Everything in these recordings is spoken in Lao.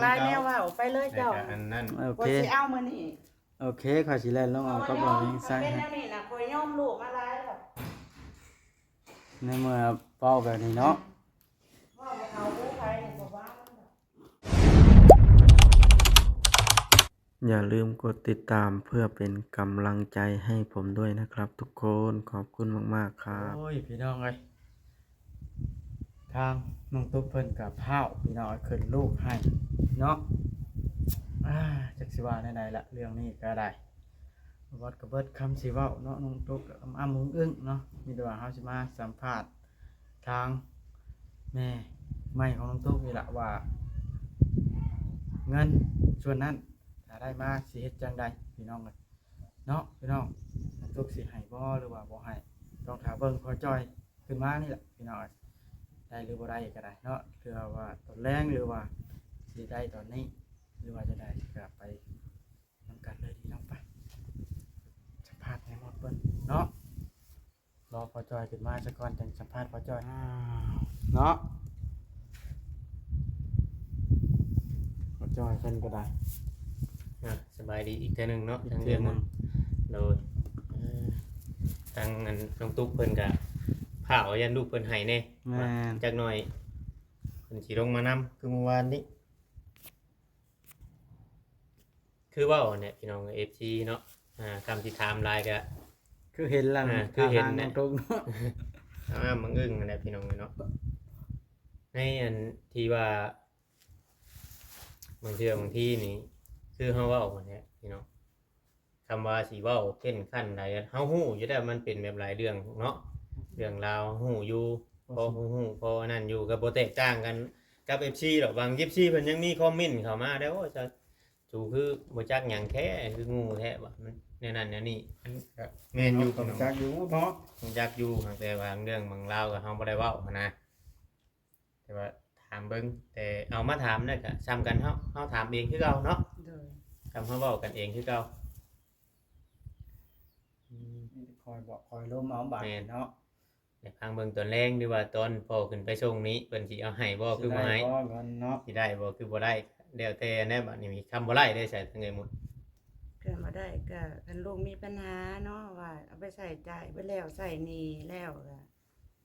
ຫຼາຍແນວເວົ້າ ໄປເລີຍເຈົ້າ ແລ້ວກໍອັນນັ້ນ ໂອເຄ ຂ້ອຍຊິເອົາມື້ນີ້ ໂອເຄ ຂ້ອຍຊິແລ່ນລົງເອົາກັບບ່າວວຽງໄຊ ເປັນແນວນີ້ນະ ຂ້ອຍຍອມລູກມາຫຼາຍແລ້ວ ໃນເມື່ອເວົ້າແບບນີ້ເນາະ ເວົ້າບໍ່ເຂົ້າຫູໃຜນີ້ກໍວ່າ ຢ່າลืมกดติดตามเพื่อเป็นกำลังใจให้ผมด้วยนะครับทุกคน ขอบคุณมากๆครับ โอ้ย พี่น้องเอ้ย ทางน้องตุ๊กเพิ่นก็พร้าว พี่น้องเอ้ย ขึ้นลูกให้เนาะ อ่า จักสิว่าแนวใดละ เรื่องนี้ก็ได้ บ่ก็เบิดคำสิเว้าเนาะ น้องตุ๊กก็อ้ำๆ อึ้งๆ เนาะ มีแต่ว่าเฮาสิมาสัมภาษณ์ ทางแม่ใหม่ของน้องตุ๊กนี่ล่ะว่า เงินส่วนนั้นถ้าได้มาสิเฮ็ดจั่งใด พี่น้องเอ้ย เนาะ พี่น้อง น้องตุ๊กสิให้บ่หรือว่าบ่ให้ ต้องถ้าเบิ่งพ่อจ้อยขึ้นมานี่ล่ะ พี่น้องเอ้ย ได้หรือบ่ได้ก็ได้เนาะ เทื่อว่าตอนแลงหรือว่าสิได้ตอนนี้ หรือว่าจะได้ ก็ไปนำกันเลย พี่น้อง ไปสัมภาษณ์แม่มดเพิ่นเนาะ รอพ่อจ้อยขึ้นมาซะก่อน จั่งสัมภาษณ์พ่อจ้อย อ้าว เนาะ พ่อจ้อยเพิ่นก็ได้ อ่ะ สบายดีอีกเทื่อหนึ่งเนาะ อีกเทื่อหนึ่ง ทางเรื่องมัน โดย เอ่อ ทางอันน้องตุ๊กเพิ่นก็พร้าว ย่านลูกเพิ่นให้แน่ แม่น จักหน่อยเพิ่นสิลงมานำ คือเมื่อวานนี้ คือเว้าหั่นแหละพี่น้อง เอฟซี เนาะ อ่า คำที่ถามหลายก็ คือเห็นแล้ว อ่า คือเห็น ท่าทาง แหละ น้องตุ๊กเนาะ อ่า มันอึ้งหั่นแหละพี่น้องเนาะ ในอันที่ว่า บางเทื่อบางทีนี่ คือเฮาเว้าหั่นแหละพี่น้อง คำว่าสิเว้าเข็้นขั้นใด เฮาฮู้อยู่แล้ว มันเป็นแบบหลายเรื่องเนาะ เรื่องราวฮู้อยู่ พอฮู้ พออันนั้นอยู่ ก็บ่แตกต่างกันกับ เอฟซี ดอก บาง เอฟซี เพิ่นยังมีคอมเมนต์เข้ามาได้ โอ้ย จะ สูคือบ่จักหยังแท้ คือโง่แท้ ว่ามันแนวนั้นแนวนี้ มันก็แม่นอยู่ เฮาก็รู้จักอยู่เนาะ รู้จักอยู่ แต่บางเรื่องบางราวก็เฮาบ่ได้เว้าหั้นนะ แต่ว่าถามเบิ่ง แต่เอามาถามนั่นก็ส่ำกัน เฮา เฮาถามเองคือเก่าเนาะ โดย คำเฮาเว้ากันเองคือเก่า อืม คอยบอกคอยลมเอาบาด แม่น เนาะ ได้ฟังเบิ่งตอนแลง หรือว่าตอนพ่อขึ้นไปส่งนี้ เพิ่นสิเอาให้บ่ คือบ่ให้ สิได้บ่เงินเนาะ สิได้บ่ คือบ่ได้ แล้วแต่แหละ บัดนี้มีคำบ่ได้เด้ ใส่ทางเอื้อยมด ก็บ่ได้ ก็คันลูกมีปัญหาเนาะ ว่าเอาไปใช้จ่ายเบิดแล้ว ใช้หนี้แล้ว ก็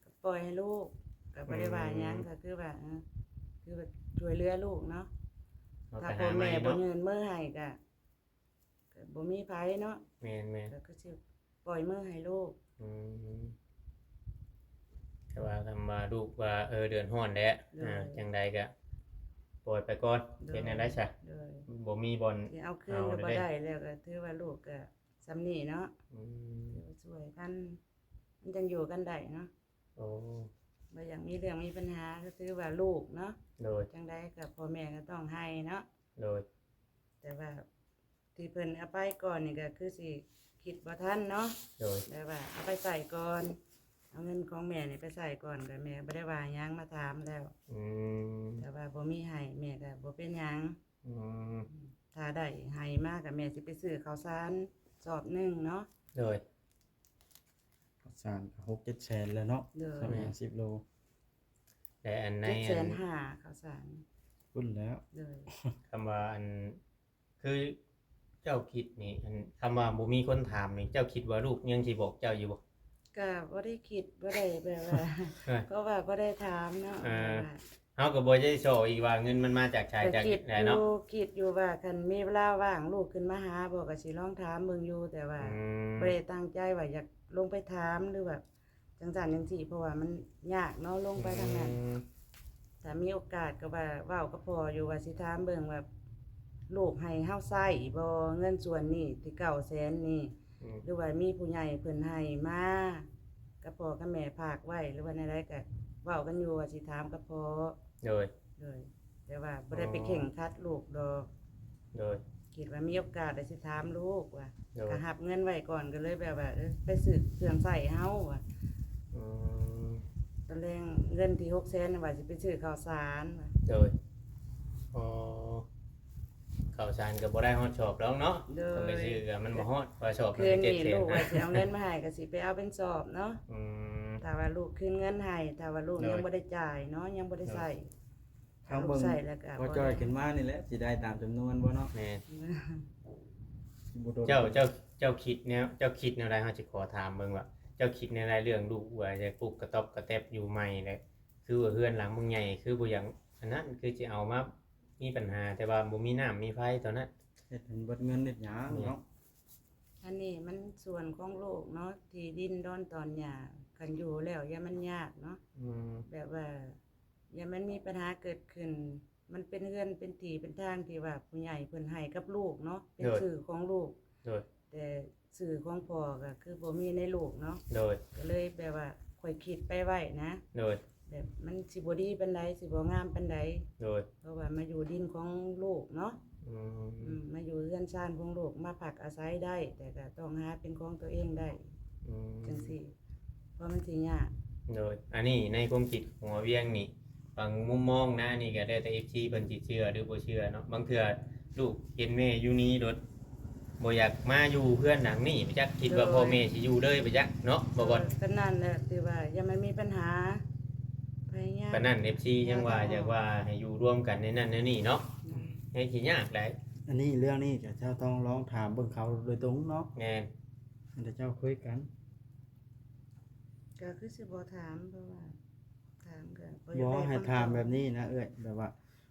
ก็ปล่อยให้ลูก ก็บ่ได้ว่าหยัง อืม ก็คือว่า เออ คือว่าช่วยเหลือลูกเนาะ ถ้าพ่อแม่บ่ยื่นมือให้ก็ ก็บ่มีไผเนาะ แม่นๆ ก็คือสิปล่อยมือให้ลูก อืม แต่ว่าคำว่าลูกว่า เออ เดือดร้อนแหละ โดย อ่า จั่งใดก็ปล่อยไปก่อน โดย เฮ็ดแนวใดซะ โดย บ่มีบ่อน สิเอาคืนก็บ่ได้ เอาเด้ แล้วก็ถือว่าลูกก็ส่ำนี้เนาะ อืม ถือว่าช่วยกัน มันจั่งอยู่กันได้เนาะ โอ้ บ่อยากมีเรื่องมีปัญหา ก็ถือว่าลูกเนาะ โดย จั่งใดก็พ่อแม่ก็ต้องให้เนาะ โดย แต่ว่าที่เพิ่นเอาไปก่อนนี่ก็คือสิคิดบ่ทันเนาะ โดย แบบว่าเอาไปใช้ก่อน เอาเงินของแม่นี่ไปใช้ก่อน ก็แม่บ่ได้ว่าหยัง มาถามแล้ว อืม แต่ว่าบ่มีให้ แม่ก็บ่เป็นหยัง อืม ถ้าได้ให้มาก็แม่สิไปซื้อข้าวสารสอบหนึ่งเนาะ โดย ข้าวสารก็หกเจ็ดแสนแล้วเนาะ โดย สอบห้าสิบโล แต่อันใน เจ็ดแสนห้า อัน ข้าวสาร พุ้นแล้ว โดย คำว่าอัน คือเจ้าคิดนี่ อัน คำว่าบ่มีคนถามนี่ เจ้าคิดว่าลูกยังสิบอกเจ้าอยู่บ่ ก็บ่ได้คิด บ่ได้แบบว่า เออ เพราะว่าบ่ได้ถามเนาะ เออ แบบว่า เฮาก็บ่ได้ซอกอีกว่าเงินมันมาจากไส ก็ จาก คิด ใด อยู่ เนาะ คิดอยู่ว่าคันมีเวลาว่างลูกขึ้นมาหาบ่ ก็สิลองถามเบิ่งอยู่ แต่ว่า อืม บ่ได้ตั้งใจว่าอยากลงไปถาม หรือว่าจั่งซั้นจั่งซี้ เพราะว่ามันยากเนาะ ลงไปทางนั้น อืม ถ้ามีโอกาสก็ว่าเว้ากับพ่ออยู่ว่าสิถามเบิ่งว่าลูกให้เฮาใช้บ่ เงินส่วนนี้ที่เก้าแสนนี่ อืม หรือว่ามีผู้ใหญ่เพิ่นให้มา กับพ่อกับแม่ฝากไว้ หรือว่าแนวใดก็เว้ากันอยู่ว่าสิถามกับพ่อ โดย โดย แต่ว่าบ่ได้ไป อ๋อ เคร่งครัดลูกดอก โดย คิดว่ามีโอกาสแล้วสิถามลูกว่า โดย ก็รับเงินไว้ก่อน ก็เลยแบบว่า เออ ไปซื้อเครื่องใช้เฮาว่า อืม ตอนแรกเงินที่หกแสนน่ะว่าสิไปซื้อข้าวสารว่า โดย อ๋อ ข้าวสารก็บ่ได้ฮอดสอบดอกเนาะ โดย คันไปซื้อก็มันบ่ฮอด ว่าสอบ คืนนี้ เจ็ดแสน ลูกว่าสิเอาเงินมาให้ ก็สิไปเอาเป็นสอบเนาะ อืม ถ้าว่าลูกคืนเงินให้ ถ้าว่าลูก โดย ยังบ่ได้จ่ายเนาะ ยังบ่ได้ใช้ โดย ທາງເບິ່ງ ລູກໃຊ້ແລ້ວກໍ ພໍຈ່ອຍຂຶ້ນມານີ້ແຫຼະ ຊິໄດ້ຕາມຈຳນວນບໍ່ເນາະ? ແມ່ນ. ບໍ່ດົນ ເຈົ້າ ເຈົ້າ ເຈົ້າຄິດແນວ ເຈົ້າຄິດແນວໃດ? ເຮົາຊິຂໍຖາມເບິ່ງວ່າ ເຈົ້າຄິດແນວໃດເລື່ອງລູກ ວ່າຈະປຸກກະຕ໊ອບກະແຕັບຢູ່ໃໝ່ແຫຼະ ຄືວ່າເຮືອນຫຼັງບັກໃຫຍ່ ຄືບໍ່ຢາກອັນນັ້ນ ຄືຊິເອົາມາມີບັນຫາ ແຕ່ວ່າບໍ່ມີນ້ຳມີໄຟເທົ່ານັ້ນ ເຮັດໃຫ້ເບິດເງິນເຮັດຫຍັງເນາະ? ອັນນີ້ມັນສ່ວນຂອງລູກເນາະ ທີ່ດິນດອນຕອນຫຍ້າ ຄັນຢູ່ແລ້ວຢ່າມັນຍາກເນາະ ອືມ ແບບວ່າຢ່າມັນມີບັນຫາເກີດຂຶ້ນ ມັນເປັນເຮືອນເປັນທີ່ເປັນທາງທີ່ວ່າຜູ້ໃຫຍ່ເພິ່ນໃຫ້ກັບລູກເນາະ ເປັນ ໂດຍ ຊື່ຂອງລູກ ໂດຍ ແຕ່ຊື່ຂອງພໍ່ກໍຄືບໍ່ມີໃນລູກເນາະ ໂດຍ ກໍເລີຍແບບວ່າຂ້ອຍຄິດໄປໄວ້ນະ ໂດຍ ແບບມັນຊິບໍ່ດີປານໃດ ຊິບໍ່ງາມປານໃດ ໂດຍ ເພາະວ່າມາຢູ່ດິນຂອງລູກເນາະ ອືມ ອືມ ມາຢູ່ເຮືອນຊານຂອງລູກ ມາພັກອາໄສໄດ້ ແຕ່ກໍຕ້ອງຫາເປັນຂອງຕົວເອງໄດ້ ອືມ ຈັ່ງຊີ້ ເພາະມັນຊິຍາກ ໂດຍ ອັນນີ້ໃນຄວາມຄິດຂອງບ່າວວຽງນີ້ ບາງມຸມມອງນະ ອັນນີ້ກໍແລ້ວແຕ່ເອັຟຊີເພິ່ນຊິເຊື່ອຫຼືບໍ່ເຊື່ອເນາະ ບາງເທື່ອລູກເຫັນແມ່ຢູ່ນີ້ໂດດ ບໍ່ຢາກມາຢູ່ເຮືອນຫຼັງນີ້ ບໍ່ຈັກ ຄິດວ່າ ໂດຍ ພໍ່ແມ່ຊິຢູ່ເລີຍ ບໍ່ຈັກເນາະ ບໍ່ ເອີ ບໍ່ ກໍນັ້ນແຫຼະ ທີ່ວ່າຢ່າມັນມີບັນຫາ ພະຍາຍາມ ປານນັ້ນ ເອັຟຊີຍັງວ່າ ຢາກວ່າໃຫ້ຢູ່ລວມກັນໃນນັ້ນໃນນີ້ເນາະ ອືມ ແຮງຊິຍາກໄດ໋ ອັນນີ້ ເລື່ອງນີ້ກໍເຈົ້າຕ້ອງລອງຖາມເບິ່ງເຂົາໂດຍຕົງເນາະ ແມ່ນ ອັນທີ່ເຈົ້າຄຸຍກັນ ກໍຄືຊິບໍ່ຖາມ ເພາະວ່າຖາມກໍບໍ່ຢາກ ບໍ່ ໄດ້ ໃຫ້ຖາມ ຄຳຕອບ ແບບນີ້ນະເອື້ອຍ ແບບວ່າ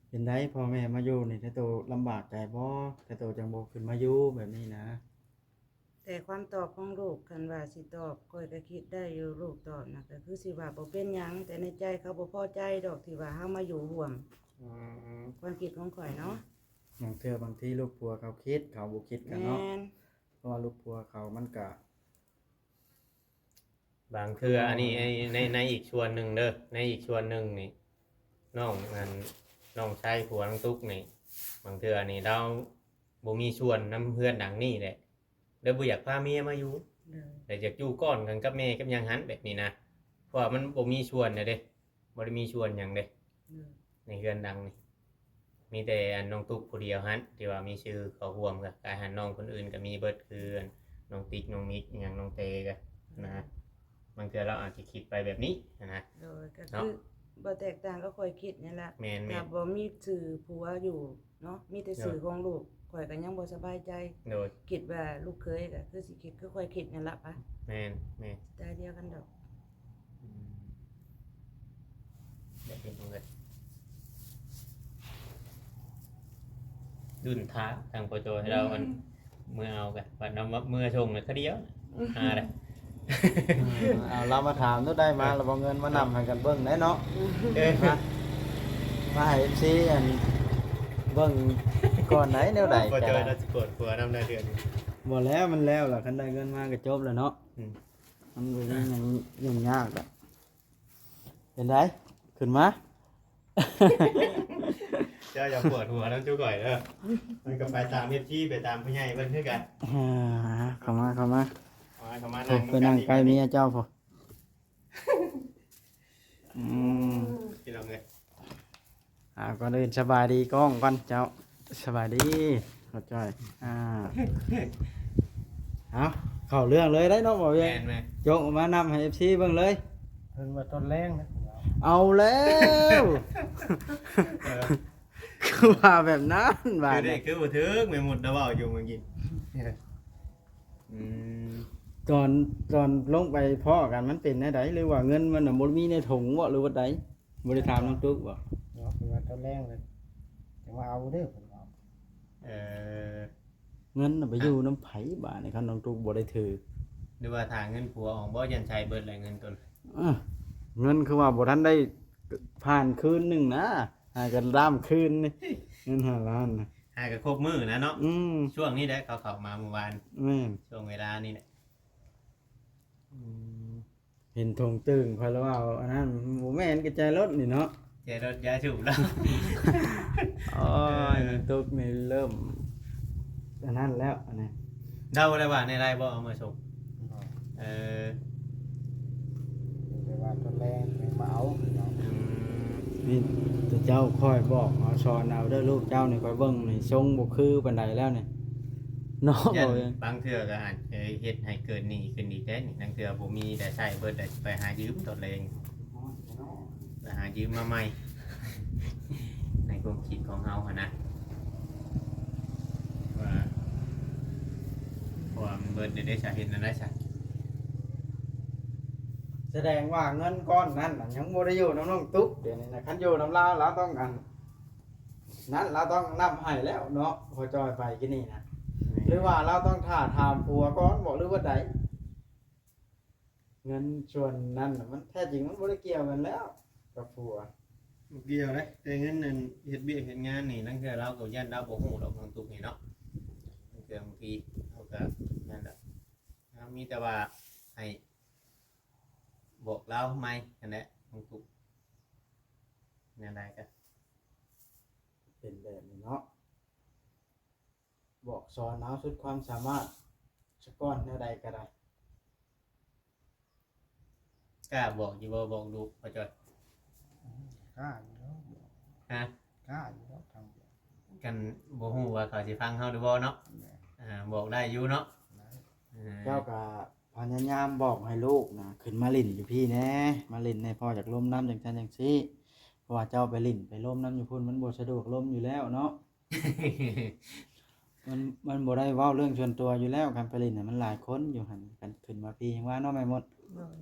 ເປັນໃດພໍ່ແມ່ມາຢູ່ນີ້ ແຕ່ໂຕລຳບາກໃຈບໍ່ ແຕ່ໂຕຈັ່ງບໍ່ຂຶ້ນມາຢູ່ ແບບນີ້ນະ ແຕ່ຄວາມຕອບຂອງລູກ ຄັນວ່າຊິຕອບ ຂ້ອຍກໍຄິດໄດ້ຢູ່ ລູກຕອບນະ ກໍຄືຊິວ່າບໍ່ເປັນຫຍັງ ແຕ່ໃນໃຈເຂົາບໍ່ພໍໃຈດອກ ທີ່ວ່າເຮົາມາຢູ່ຮ່ວມ ອືມ ຄວາມຄິດຂອງຂ້ອຍເນາະ ບາງເທື່ອບາງທີລູກຜົວເຂົາຄິດ ເຂົາບໍ່ຄິດກັນເນາະ ແມ່ນ ເພາະວ່າລູກຜົວເຂົາມັນກະ ບາງເທື່ອ ອັນນີ້ ໃນ ໃນ ໃນອີກສ່ວນໜຶ່ງເດີ ໃນອີກສ່ວນໜຶ່ງນີ້ ນ້ອງ ອັນ ນ້ອງຊາຍຜົວນ້ອງຕຸກນີ້ ບາງເທື່ອນີ້ລາວບໍ່ມີສ່ວນນຳເຮືອນຫຼັງນີ້ແຫຼະ ແລ້ວບໍ່ຢາກພາເມຍມາຢູ່ ໂດຍ ແລ້ວຢາກຢູ່ກ້ອນກັນກັບແມ່ກັບຫຍັງຫັ້ນ ແບບນີ້ນະ ເພາະວ່າມັນບໍ່ມີສ່ວນແລ້ວເດ້ ບໍ່ໄດ້ມີສ່ວນຫຍັງເດ້ ໂດຍ ໃນເຮືອນຫຼັງນີ້ ມີແຕ່ອັນນ້ອງຕຸກຜູ້ດຽວຫັ້ນ ທີ່ວ່າມີຊື່ເຂົ້າຮ່ວມ ກໍກາຍຫັ້ນ ນ້ອງຄົນອື່ນກໍມີເບິດ ຄືອັນນ້ອງຕິກ ນ້ອງມິກ ອີຫຍັງ ນ້ອງເຕ ກໍນະ ບາງເທື່ອລາວອາດຈະຄິດໄປແບບນີ້ນະ ໂດຍ ກໍ ເນາະ ຄືບໍ່ແຕກຕ່າງກັບຂ້ອຍຄິດນີ້ແຫຼະ ແມ່ນໆ ຖ້າບໍ່ມີຊື່ຜົວຢູ່ເນາະ ມີແຕ່ຊື່ ໂດຍ ຂອງລູກ ຂ້ອຍກໍຍັງບໍ່ສະບາຍໃຈ ໂດຍ ຄິດວ່າລູກເຂີຍກໍຄືຊິຄິດຄືຂ້ອຍຄິດນັ້ນລະປະ ແມ່ນໆ ສະໄຕລ໌ດຽວກັນດອກ ອືມ ແບບນີ້ເພິ່ນກໍດຸນຖ້າທາງພໍ່ຈ່ອຍລາວ ອືມ ອັນເມືອເອົາກັນ ບັດນຳເມືອສົ່ງນະຄະດຽວ ອືມ ຫາໄດ້ ເອົາລາວມາຖາມດູໄດ້ມາ ລະບໍ່ເງິນມານຳໃຫ້ກັນເບິ່ງໄດ້ເນາະ ເອີ ມາ ມາໃຫ້ເອັຟຊີອັນເບິ່ງກ່ອນໄດ໋ ແນວໃດ ພໍ່ຈ່ອຍລາວຊິໂກດຜົວນຳໄດ້ເດືອນນີ້ ບໍ່ແລ້ວ ມັນແລ້ວລະ ຄັນໄດ້ເງິນມາກໍຈົບແລ້ວເນາະ ອືມ ມັນກໍຍັງ ຍັງ ຫຍຸ້ງຍາກແຫຼະ ເປັນໃດ? ຂຶ້ນມາ ເຈົ້າຢ່າປວດຫົວນຳຈຸຂ້ອຍເດີ ມັນກໍໄປຕາມເອັຟຊີ ໄປຕາມຜູ້ໃຫຍ່ເພິ່ນຄືກັນ ອ່າ ເຂົ້າມາ ເຂົ້າມາ ເຂົ້າມາ ເຂົ້າມາ ໂອ້ ນັ່ງ ໄປນັ່ງໃກ້ເມຍເຈົ້າພຸ້ນ ອືມ ພີ່ນ້ອງເອີຍ ອ່າ ກ່ອນອື່ນສະບາຍດີກ້ອງກ່ອນເຈົ້າ ສະບາຍດີ ຂອບໃຈ ອ່າ ເອົາ ເຂົ້າເລື່ອງເລີຍໄດ໋ເນາະ ບໍ່ວຽງ ແມ່ນໆ ຈົກອອກມານຳໃຫ້ເອັຟຊີເບິ່ງເລີຍ ເພິ່ນວ່າຕອນແລງນະ ເອົາແລ້ວ ເອີ ຄືວ່າແບບນັ້ນ ວ່າ ຄືໄດ້ ຄືບໍ່ຖືກ ແມ່ໝຸດລະເວົ້າຢູ່ມື້ກີ້ ອືມ ຕອນ ຕອນລົງໄປພໍ້ກັນ ມັນເປັນແນວໃດ ຫຼືວ່າເງິນມັນນະບໍ່ມີໃນຖົງບໍ ຫຼືວ່າໃດ? ບໍ່ໄດ້ຖາມນ້ອງຕຸກບໍ? ເນາະ ເພິ່ນວ່າຕອນແລງເລີຍ ຈັ່ງວ່າເອົາເດີ ເພິ່ນວ່າ ເອີ ເງິນນະໄປຢູ່ນຳໃຜບາດນີ້ ຄັນນ້ອງຕຸກບໍ່ໄດ້ຖືກ ຫຼືວ່າຖ້າເງິນຜົວອອກບໍ່ ຢ້ານໃຊ້ເບິດແຫຼະເງິນຕົນ ເອີ ເງິນຄືວ່າບໍ່ທັນໄດ້ຜ່ານຄືນໜຶ່ງນະ ຫາກັນລາມຄືນນີ້ ເງິນຫ້າລ້ານນະ ຫາກໍຄົບມື້ນະເນາະ ອືມ ຊ່ວງນີ້ແຫຼະເຂົາເຂົ້າມາມື້ວານ ແມ່ນ ຊ່ວງເວລານີ້ແຫຼະ ອືມ ເຫັນຖົງຕຶ້ງ ຂ້ອຍລະວ່າ ອັນນັ້ນບໍ່ແມ່ນ ກະແຈລົດນີ້ເນາະ ແຈລົດຢາສູບລາວ ໂອ້ຍ ເອີ ຕຸກນີ້ເລີ່ມ ອັນນັ້ນແລ້ວ ອັນນີ້ ເດົາໄດ້ວ່າແນວໃດບໍ່ເອົາມາສົ່ງ ເອີ ແຕ່ວ່າຕອນແລງຍັງມາເອົາເນາະ ອືມ ມີແຕ່ເຈົ້າ ຂ້ອຍບອກເອົາ ສອນເອົາເດີ ລູກເຈົ້ານີ້ ຂ້ອຍເບິ່ງນີ້ຊົງບໍ່ຄືປານໃດແລ້ວນີ້ ເນາະ ຢ້ານບາງເທື່ອກໍອາດຈະເຮັດໃຫ້ເກີດໜີ້ຂຶ້ນອີກເດ້ນີ້ ລາງເທື່ອບໍ່ມີແຕ່ໃຊ້ເບິດ ແລ້ວໄປຫາຢືມຕອນແລງ ໄປຫາຢືມມາໃໝ່ ຄວາມຄິດຂອງເຮົາຫັ້ນນະ ວ່າ ເພາະວ່າມັນເບິດແລ້ວເດ້ ສາເຮັດແນວໃດຊະ? ສະແດງວ່າເງິນກ້ອນນັ້ນນະ ຍັງບໍ່ໄດ້ຢູ່ນຳນ້ອງຕຸກ ດຽວນີ້ນະ. ຄັນຢູ່ນຳລາວ ລາວຕ້ອງອັນ ນັ້ນລາວຕ້ອງນັບໃຫ້ແລ້ວເນາະ ພໍ່ຈ້ອຍໄປກີ້ນີ້ນະ. ແມ່ນ. ຫຼືວ່າລາວຕ້ອງຖ້າຖາມຜົວກ່ອນບໍ ຫຼືວ່າໃດ? ເງິນສ່ວນນັ້ນນະ ມັນແທ້ຈິງມັນບໍ່ໄດ້ກ່ຽວກັນແລ້ວກັບຜົວ. ບໍ່ກ່ຽວເດ້ ແຕ່ເງິນນັ້ນເຮັດວຽກເຮັດງານນີ້ ລາງເທື່ອລາວກໍຢ້ານລາວບໍ່ຮູ້ດອກ ນ້ອງຕຸກນີ້ເນາະ. ລາງເທື່ອບາງທີເຮົາກໍນັ້ນແຫຼະ ເຮົາມີແຕ່ວ່າໃຫ້ບອກລາວໃໝ່ຫັ້ນແຫຼະ ນ້ອງຕຸກ. ແນວໃດກໍເປັນແບບນີ້ເນາະ. ບອກສອນເອົາສຸດຄວາມສາມາດສະກ່ອນ ແນວໃດກໍໄດ້. ກ້າບອກຢູ່ບໍ່ ບອກລູກພໍ່ຈ້ອຍ? ອືມ ກ້າຢູ່ແລ້ວບອກ. ຮະ? ກ້າຢູ່ແລ້ວທາງບອກ. ຄັນບໍ່ຮູ້ວ່າເຂົາຊິຟັງເຮົາຫຼືບໍ່ເນາະ. ແມ່ນ. ອ່າ ບອກໄດ້ຢູ່ເນາະ. ໄດ້. ເອີ ເຈົ້າກໍພະຍາຍາມບອກໃຫ້ລູກນະ ຂຶ້ນມາຫຼິ້ນຢູ່ພີ້ແດ່ ມາຫຼິ້ນແດ່ ພໍ່ຢາກລົມນຳ ຈັ່ງຊັ້ນຈັ່ງຊີ້. ເພາະວ່າເຈົ້າໄປຫຼິ້ນໄປລົມນຳຢູ່ພຸ້ນ ມັນບໍ່ສະດວກລົມຢູ່ແລ້ວເນາະ. ມັນ ມັນບໍ່ໄດ້ເວົ້າເລື່ອງສ່ວນຕົວຢູ່ແລ້ວ ຄັນໄປຫຼິ້ນນະ ມັນຫຼາຍຄົນຢູ່ຫັ້ນ. ຄັນຂຶ້ນມາພີ້ ຍັງວ່າເນາະແມ່ມົດ. ໂດຍ.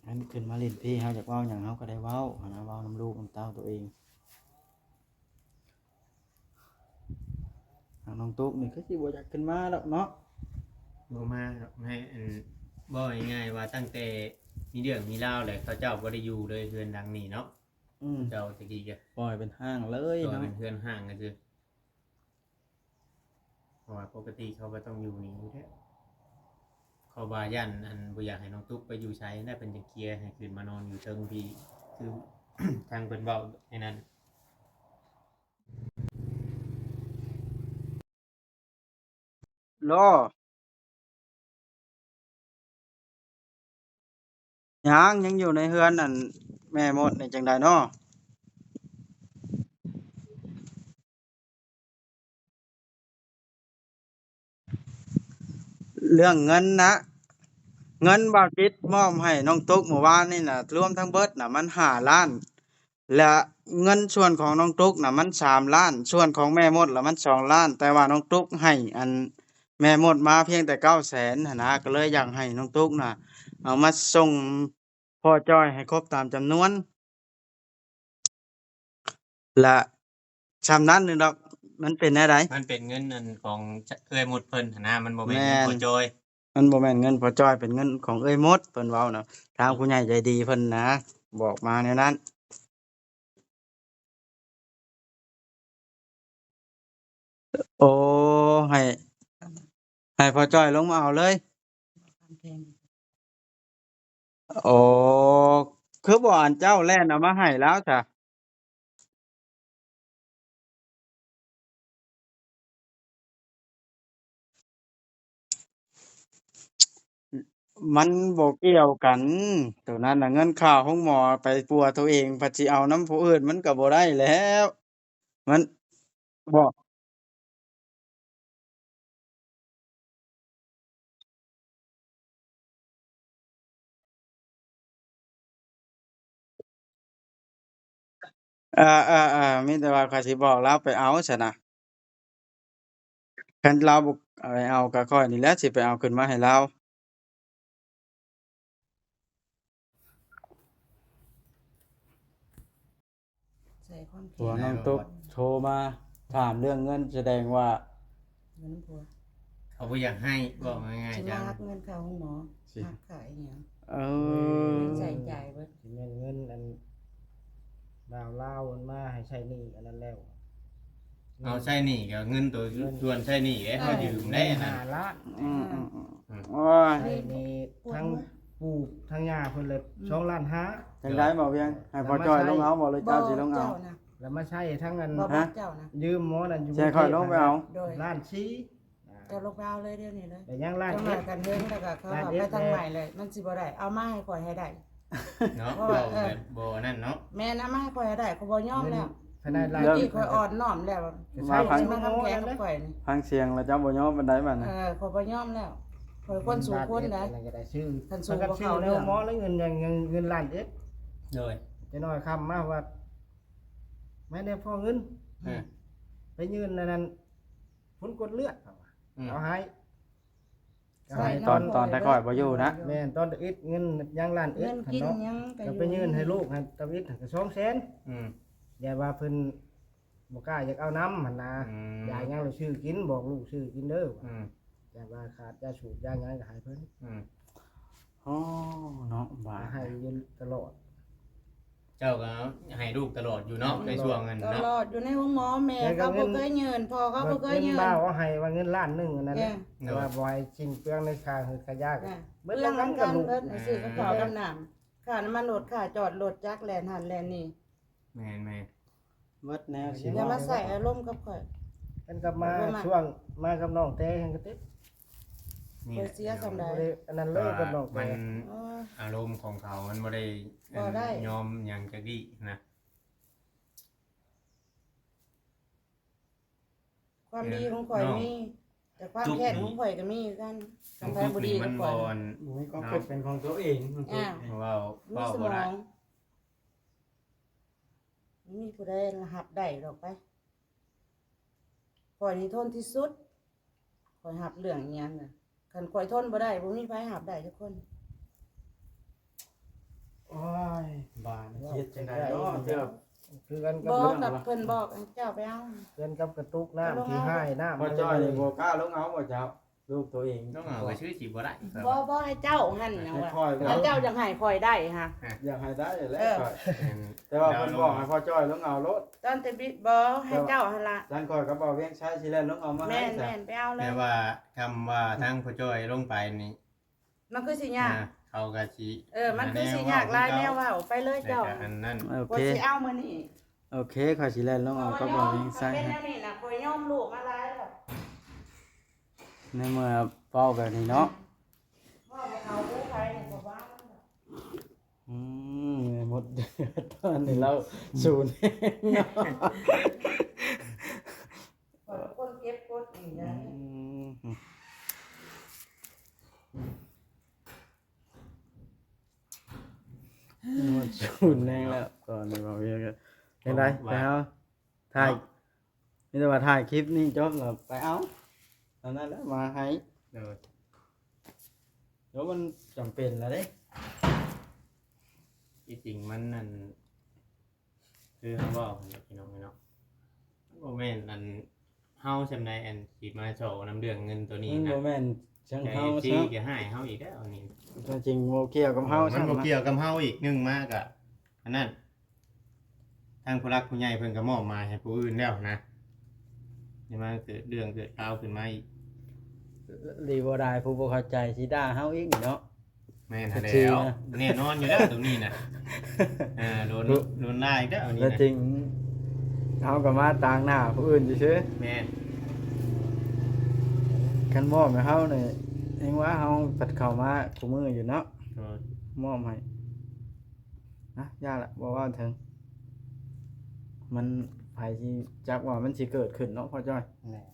ຄັນຂຶ້ນມາຫຼິ້ນພີ້ ເຮົາຢາກເວົ້າຫຍັງ ເຮົາກໍໄດ້ເວົ້າຫັ້ນນະ ເວົ້ານຳລູກນຳເຕົ້າຕົວເອງ. ທາງນ້ອງຕຸກນີ້ຄືຊິບໍ່ຢາກຂຶ້ນມາດອກເນາະ. ບໍ່ມາດອກ ໃຫ້ອັນ ເວົ້າງ່າຍໆວ່າ ຕັ້ງແຕ່ມີເລື່ອງມີລາວແລ້ວ ເຂົາເຈົ້າບໍ່ໄດ້ຢູ່ເລີຍເຮືອນຫຼັງນີ້ເນາະ. ອືມ ເຈົ້າຕະກີ້ກໍປ່ອຍເປັນຮ້າງເລີຍເນາະ ເປັນເຮືອນຮ້າງຊື່. ເພາະວ່າປົກກະຕິເຂົາກໍຕ້ອງຢູ່ນີ້ຢູ່ແລ້ວ. ເຂົາວ່າຢ້ານອັນ ບໍ່ຢາກໃຫ້ນ້ອງຕຸກໄປຢູ່ໃສນະ ເພິ່ນຈະເຄຍໃຫ້ຂຶ້ນມານອນຢູ່ເທິງພີ້ ຄືທາງເພິ່ນເວົ້າໃນນັ້ນ. ລໍ ຍັງ ຍັງຢູ່ໃນເຮືອນອັນແມ່ມົດນີ້ ຈັ່ງໃດເນາະ? ເລື່ອງເງິນນະ ເງິນບ່າວຈິດມອບໃຫ້ນ້ອງຕຸກມື້ວານນີ້ນະ ລວມທັງເບິດນະ ມັນຫ້າລ້ານ ແລະ ເງິນສ່ວນຂອງນ້ອງຕຸກນະ ມັນສາມລ້ານ ສ່ວນຂອງແມ່ມົດລະມັນສອງລ້ານ ແຕ່ວ່ານ້ອງຕຸກໃຫ້ອັນແມ່ມົດມາພຽງແຕ່ເກົ້າແສນຫັ້ນນະ ກໍເລີຍຢາກໃຫ້ນ້ອງຕຸກນະ ເອົາມາສົ່ງພໍ່ຈ້ອຍໃຫ້ຄົບຕາມຈຳນວນ ລະຊ່ຳນັ້ນໜຶ່ງດອກ. ມັນເປັນແນວໃດ? ມັນເປັນເງິນອັນຂອງເອື້ອຍມົດເພິ່ນຫັ້ນນະ ມັນບໍ່ແມ່ນເງິນພໍ່ຈ້ອຍ. ມັນບໍ່ແມ່ນເງິນພໍ່ຈ້ອຍ ເປັນເງິນຂອງເອື້ອຍມົດ ເພິ່ນເວົ້ານະ ທາງຜູ້ໃຫຍ່ໃຈດີເພິ່ນນະ ບອກມາແນວນັ້ນ. ໂອ້ ໃຫ້ ໃຫ້ພໍ່ຈ້ອຍລົງມາເອົາເລີຍ. ໂອ້ ຄືບໍ່ອັນເຈົ້າແລ່ນເອົາມາໃຫ້ລາວຊະ? ມັນບໍ່ກ່ຽວກັນ ໂຕນັ້ນນະ ເງິນຄ່າໂຮງໝໍໄປປົວໂຕເອງ ພັດຊິເອົານຳຜູ້ອື່ນ ມັນກໍບໍ່ໄດ້ແລ້ວ ມັນ ບໍ່ ເອີໆໆ ມີແຕ່ວ່າຂ້ອຍຊິບອກລາວໄປເອົາຊັ້ນນະ ຄັນລາວບໍ່ໄປເອົາ ກໍຂ້ອຍນີ້ແຫຼະຊິໄປເອົາຂຶ້ນມາໃຫ້ລາວ. ໃສ່ຄວາມຄິດ ຜົວນ້ອງຕຸກໂທມາຖາມເລື່ອງເງິນ ສະແດງວ່າ ເງິນນຳຜົວ ເຂົາບໍ່ຢາກໃຫ້ ເວົ້າງ່າຍໆ ຊິມາ ຈັ່ງ ຮັກເງິນຄ່າໂຮງໝໍ ຊິຮັກຄ່າອີ່ຫຍັງ ເອີ ໃຊ້ຈ່າຍເບິດ ຊິແມ່ນເງິນອັນ ບ່າວລາວເພິ່ນມາໃຫ້ໃຊ້ໜີ້ອັນນັ້ນແລ້ວ ເອົາໃຊ້ໜີ້ກໍເງິນໂຕ ເງິນສ່ວນໃຊ້ໜີ້ເດ້ ເອີ ເຮົາຢືມໄດ້ອັນນັ້ນ ຫ້າລ້ານ ອືມໆໆ ອືມ ໂອ້ຍ ໃຊ້ໜີ້ທັງປູ່ທັງຍ່າເພິ່ນເລີຍ ອືມ ສອງລ້ານຫ້າ ຈັ່ງໃດບໍ່ວຽງ ໃຫ້ພໍ່ຈ້ອຍລົງເອົາບໍ່ ຫຼືເຈົ້າຊິລົງເອົາ ເຈົ້ານະ ແລ້ວມາໃຊ້ທັງອັນ ບໍ່ບອກເຈົ້ານະ ຢືມໝໍນັ້ນຢູ່ ໃຫ້ຂ້ອຍລົງໄປເອົາ ໂດຍ ລ້ານສີ່ ເຈົ້າລົງໄປເອົາເລີຍດຽວນີ້ເລີຍ ແລ້ວຍັງລ້ານເອັດ ກັນເຮືອນ ແລ້ວກໍເຂົາເອົາໄປທາງໃໝ່ເລີຍ ມັນຊິບໍ່ໄດ້ ເອົາມາໃຫ້ຂ້ອຍໃຫ້ໄດ້ ເນາະ ເພາະວ່າ ເອີ ບໍ່ອັນນັ້ນເນາະ ແມ່ນ ເອົາມາໃຫ້ຂ້ອຍໃຫ້ໄດ້ ຂ້ອຍບໍ່ຍອມແລ້ວ ຄັນໄດ້ລ້ານ ທີ່ຂ້ອຍອ່ອນນ້ອມແລ້ວ ມາຟັງ ຊິມາທຳແຂງກັບຂ້ອຍນີ້ ຟັງສຽງແລ້ວເຈົ້າບໍ່ຍອມປານໃດບັດນີ້ ເອີ ຂ້ອຍບໍ່ຍອມແລ້ວ ຂ້ອຍຄົນສູ້ຄົນໃດ ຄັນສູ້ບໍ່ເຂົ້າເລື່ອງ ໝໍແລ້ວເງິນ ເງິນ ເງິນລ້ານເອັດ ໂດຍ ຈະໜ້ອຍຄຳມາວ່າ ມາແນວພໍເງິນ ເອີ ໄປຍື່ນອັນນັ້ນຜົນກວດເລືອດ ເຂົາວ່າ ອືມ ເອົາໃຫ້ ໃສ່ ໃຫ້ ຕອນ ຕອນ ຕອນແຕ່ຂ້ອຍບໍ່ຢູ່ນະ ແມ່ນ ຕອນຕະອິດເງິນຍັງລ້ານເອັດ ເງິນກິນ ເນາະ ຫຍັງກໍ ກໍໄປຍື່ນໃຫ້ລູກຫັ້ນ ຕະອິດຫັ້ນກໍສອງແສນ ອືມ ຢ້ານວ່າເພິ່ນບໍ່ກ້າຢາກເອົານຳຫັ້ນນະ ອືມ ຢາກຫຍັງລະຊື້ກິນ ບອກລູກຊື້ກິນເດີ ອືມ ຢ້ານວ່າຂາດຢາສູບຢາຫຍັງກໍໃຫ້ເພິ່ນ ອືມ ໂອ້ ເນາະ ບາດ ໃຫ້ຢູ່ຕະຫຼອດ ເຈົ້າກໍໃຫ້ລູກຕະຫຼອດຢູ່ເນາະ ໃນຊ່ວງນັ້ນ ຕະຫຼອດ ເນາະ ຢູ່ໃນໂຮງໝໍ ແມ່ເຂົາບໍ່ເຄີຍຍື່ນ ພໍ່ເຂົາບໍ່ເຄີຍຍື່ນ ເງິນບ່າວເອົາໃຫ້ວ່າເງິນລ້ານໜຶ່ງອັນນັ້ນແຫຼະ ເອີ ແຕ່ວ່າບໍ່ໃຫ້ສິ້ນເປືອງໃນຄ່າເຮືອນຄ່າຢາ ເອີ ເບິດນຳກັນກັບລູກ ເບິດໃຫ້ຊື້ກັບເຂົ້າກັບນ້ຳ ຄ່ານ້ຳມັນລົດ ຄ່າຈອດລົດຈັກແລ່ນຫັ້ນແລ່ນນີ້ ແມ່ນໆ ເບິດແນວຊິ ຢ່າມາໃສ່ອາລົມກັບຂ້ອຍ ເພິ່ນກັບມາ ບໍ່ມັກ ຊ່ວງມາກັບນ້ອງແຕຫັ້ນກໍເຕັມ ນີ້ແຫຼະ ຂ້ອຍເສຍສ່ຳໃດ ບໍ່ໄດ້ອັນນັ້ນເລີຍກັບນ້ອງແຕ ມັນ ໂອ້ຍ ອາລົມຂອງເຂົາມັນບໍ່ໄດ້ ບໍ່ໄດ້ ອັນ ຍອມຫຍັງຈັກດີ້ນະ ຄວາມດີຂອງຂ້ອຍມີ ແຕ່ຄວາມແຄ້ນຂອງຂ້ອຍກໍມີຄືກັນ ຄັນໃຜບໍ່ດີກັບຂ້ອຍ ມັນບໍ່ ບໍ່ມີຄວາມຄິດເປັນຂອງຕົວເອງ ອ່າ ເວົ້າ ເວົ້າບໍ່ໄດ້ ບໍ່ມີຜູ້ໃດຮັບໄດ້ດອກໄປ ຂ້ອຍນີ້ທົນທີ່ສຸດ ຂ້ອຍຮັບເລື່ອງອີ່ຫຍັງນະ ຄັນຂ້ອຍທົນບໍ່ໄດ້ ບໍ່ມີໃຜຮັບໄດ້ຈັກຄົນ ໂອ້ຍ ບາດນີ້ເຮັດຈັ່ງໃດເນາະ ເທື່ອ ຄືກັນກັບ ບໍ່ ກັບເພິ່ນບອກໃຫ້ເຈົ້າໄປເອົາ ຄືກັນກັບກະຕຸກນ້ຳທີ່ຮ້າຍນ້ຳ ພໍ່ຈ້ອຍນີ້ບໍ່ກ້າລົງເອົາບໍ່ເຈົ້າ ລູກໂຕເອງ ຕ້ອງເອົາໄປຊື້ຊິບໍ່ໄດ້ ບໍ່ ບໍ່ໃຫ້ເຈົ້າຫັ້ນນະ ໃຫ້ຂ້ອຍ ວ່າເຈົ້າຢາກໃຫ້ຂ້ອຍໄດ້ຫະ ຢາກໃຫ້ໄດ້ແຫຼະ ເອີ ຂ້ອຍ ແມ່ນ ແຕ່ວ່າເພິ່ນບອກໃຫ້ພໍ່ຈ້ອຍລົງເອົາໂລດ ຕອນແຕ່ບິດ ບໍ່ ໃຫ້ເຈົ້າຫັ້ນລະ ຊັ້ນຂ້ອຍກັບບ່າວວຽງໄຊຊິແລ່ນລົງເອົາມາໃຫ້ ແມ່ນ ແມ່ນ ໄປເອົາເລີຍ ແຕ່ວ່າຄຳວ່າທາງພໍ່ຈ້ອຍລົງໄປນີ້ ມັນຄືຊິຍາກ ອ່າ ເຂົາກໍຊິ ເອີ ມັນຄືຊິຍາກຫຼາຍແນວເວົ້າ ໄປເລີຍເຈົ້າ ແລ້ວກໍອັນນັ້ນ ໂອເຄ ຂ້ອຍຊິເອົາມື້ນີ້ ໂອເຄ ຂ້ອຍຊິແລ່ນລົງເອົາກັບບ່າວວຽງໄຊ ເປັນແນວນີ້ນະ ຂ້ອຍຍອມລູກມາຫຼາຍແລ້ວ ໃນເມື່ອເວົ້າແບບນີ້ເນາະ ເວົ້າບໍ່ເຂົ້າເດີ ໃຜນີ້ກໍວ່າ ອືມ ໝົດ ຕອນນີ້ລາວສູນແຮງເນາະ ຂ້ອຍເປັນຄົນເກັບກົດນີ້ນະ ອືມ ໝົດສູນແຮງແລ້ວ ຕອນນີ້ເວົ້າຫຍັງ ຈັ່ງໃດ ໄປເຮົາ ຖ່າຍ ເນາະ ມີແຕ່ວ່າຖ່າຍຄລິບນີ້ຈົບແລ້ວໄປເອົາ ອັນນັ້ນແຫຼະມາໃຫ້ ໂດຍ ແລ້ວມັນຈຳເປັນລະເດ້ ທີ່ຈິງມັນນັ້ນ ຄືເຮົາເວົ້າຫັ້ນແຫຼະ ພີ່ນ້ອງເອີຍເນາະ ມັນບໍ່ແມ່ນອັນ ເຮົາສ່ຳໃດອັນຊິມາສໍ້ນຳເລື່ອງເງິນໂຕນີ້ນະ ມັນບໍ່ແມ່ນຈັ່ງເຮົາ ເອັຟຊີ ຊະ ກໍຮ້າຍເຮົາອີກແລ້ວອັນນີ້ ຕົວຈິງບໍ່ກ່ຽວກັບເຮົາ ມັນບໍ່ ຊ້ຳນະ ກ່ຽວກັບເຮົາອີກ ໜຶ່ງມາກໍ ອັນນັ້ນ ທາງຜູ້ຫຼັກຜູ້ໃຫຍ່ເພິ່ນກໍມອບໝາຍໃຫ້ຜູ້ອື່ນແລ້ວນະ ຍັງມາເກີດເລື່ອງເກີດລາວຂຶ້ນມາອີກ ດີບໍ່ດາຍ ຜູ້ບໍ່ເຂົ້າໃຈຊິດ່າເຮົາອີກນີ້ເນາະ ແມ່ນຫັ້ນແຫຼ້ວ ແນ່ນອນຢູ່ແລ້ວຕົງນີ້ນະ ເອີ ໂດນ ໂດນລາອີກແລ້ວອັນນີ້ນະ ແລ້ວຈິງ ເຮົາກໍມາຕາງໜ້າຜູ້ອື່ນຊື່ໆ ແມ່ນ ຄັນມອບໃຫ້ເຮົານີ້ ເອງວ່າເຮົາພັດເຂົ້າມາຄູ່ມື້ຢູ່ເນາະ ໂດຍ ມອບໃຫ້ ນະ ຢ່າລະ ບໍ່ເວົ້າເຖິງ ມັນ ໃຜຊິຈັກວ່າມັນຊິເກີດຂຶ້ນເນາະ ພໍ່ຈ້ອຍ ແມ່ນ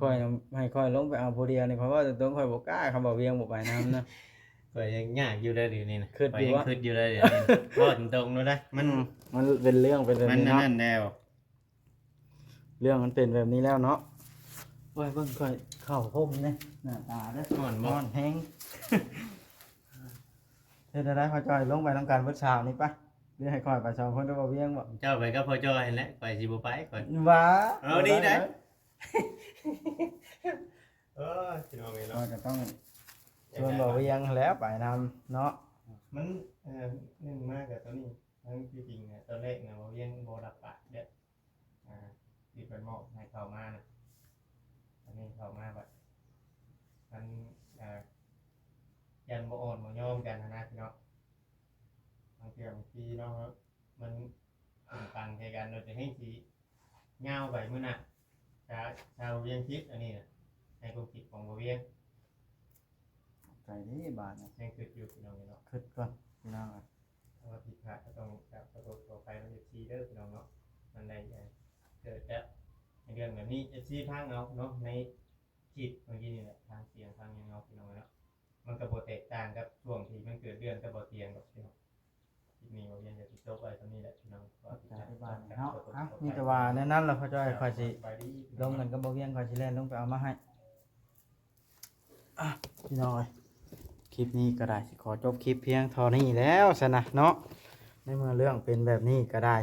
ຂ້ອຍນະ ໃຫ້ຂ້ອຍລົງໄປເອົາຜູ້ດຽວນີ້ ຂ້ອຍເວົ້າຕົງໆ ຂ້ອຍບໍ່ກ້າ ຄຳວ່າວຽງບໍ່ໄປນຳນະ ຂ້ອຍຍັງຍາກຢູ່ເດີດຽວນີ້ນະ ຄິດຢູ່ ຂ້ອຍຍັງ ວະ ຄິດຢູ່ເດີດຽວນີ້ ເວົ້າຕົງໆໂລດນະ ມັນ ອືມ ມັນເປັນເລື່ອງເປັນແບບນີ້ເນາະ ມັນອັນນັ້ນແລ້ວ ເລື່ອງມັນເປັນແບບນີ້ແລ້ວເນາະ ໂອ້ຍ ເບິ່ງຂ້ອຍເຂົ້າຫົ່ມແດ່ ໜ້າຕາເດີ ຮ້ອນບໍ່ ຮ້ອນແຮງ ເຮັດແນວໃດ ພໍ່ຈ້ອຍ ລົງໄປນຳກັນເບິດຊາວນີ້ປະ ຫຼືໃຫ້ຂ້ອຍໄປສອງຄົນກັບບ່າວວຽງບໍ? ເຈົ້າໄປກັບພໍ່ຈ້ອຍຫັ້ນແຫຼະ ຂ້ອຍຊິບໍ່ໄປ ຂ້ອຍ ຫວາ ເອົາ ບໍ່ໄດ້ ດີໄດ໋ ເອີ ພີ່ນ້ອງເອີຍເນາະ ຂ້ອຍກໍຕ້ອງຊວນບ່າວວຽງຫັ້ນແຫຼະໄປນຳເນາະ ມັນ ເອີ ໜຶ່ງມາກໍຕົວນີ້ ທັງທີ່ຈິງນະ ຕອນແລກນະ ບ່າວວຽງບໍ່ຮັບປາກແບບ ອ່າ ທີ່ເພິ່ນມອບໃຫ້ເຂົ້າມານະ ອັນນີ້ເຂົ້າມາບັດ ມັນ ອ່າ ຢ້ານບໍ່ອ່ອນບໍ່ຍອມກັນຫັ້ນນະພີ່ນ້ອງ ບາງເທື່ອບາງທີເນາະ ມັນ ປັນໃສ່ກັນ ໂດຍຈະແຮ່ງຊິຍາວໄປມື້ໜ້າ ຊາວ ຊາວວຽງຄິດ ອັນນີ້ນະ ໃນຄວາມຄິດຂອງບ່າວວຽງ ໃຈເດ້ບາດນີ້ ຍັງຄິດຢູ່ພີ່ນ້ອງເນາະ ຄິດກ່ອນພີ່ນ້ອງ ຖ້າວ່າຜິດພາດກໍຕ້ອງກາບຂໍໂທດຂໍອະໄພນຳເອັຟຊີເດີພີ່ນ້ອງເນາະ ມັນໄດ້ ເອີ ເກີດຈາກເລື່ອງແບບນີ້ ເອັຟຊີຟັງເອົາເນາະ ໃນຄລິບເມື່ອກີ້ນີ້ແຫຼະ ທາງສຽງທາງຫຍັງເນາະພີ່ນ້ອງເນາະ ມັນກໍບໍ່ແຕກຕ່າງກັບຊ່ວງທີ່ມັນເກີດເລື່ອງກັບບ່າວຕຽງດອກພີ່ນ້ອງ ນີ້ບໍ່ມີຫຍັງ ຈະຈົບໄວ້ສ່ຳນີ້ແຫຼະພີ່ນ້ອງ. ຂອບໃຈຫຼາຍເນາະ. ອ່ະ ມີແຕ່ວ່າແນວນັ້ນລະ ພໍ່ຈ້ອຍ ຂ້ອຍຊິລົມກັນກັບບໍ່ວຽງ ຂ້ອຍຊິແລ່ນລົງໄປເອົາມາໃຫ້. ອ່ະ ພີ່ນ້ອງເອີຍ ຄລິບນີ້ກໍໄດ້ຊິຂໍຈົບຄລິບພຽງເທົ່ານີ້ແລ້ວຊັ້ນນະເນາະ. ໃນເມື່ອເລື່ອງເປັນແບບນີ້ກໍໄດ້